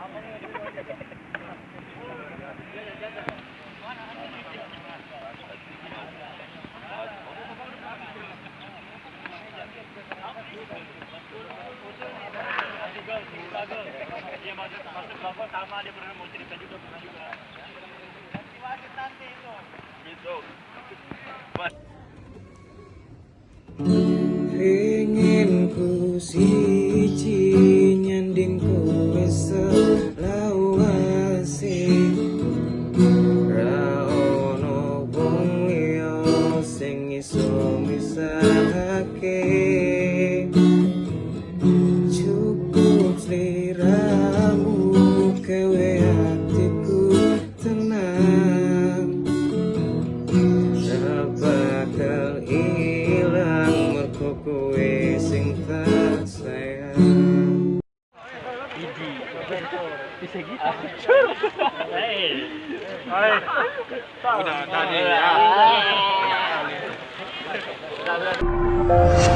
Iya, masuk belakang sama dia pernah mau cerita juga, pernah juga. Ganti wasit nanti itu. Gitu. Pengen ku siji nyanding kowe selawase, ra ono wong liya sing iso misahake. Cukup sliramu gawe atiku tenang, ra bakal ilang mergo kowe sing tak sayang. Bisa gitu. Hei. Udah tadi ya. Udah.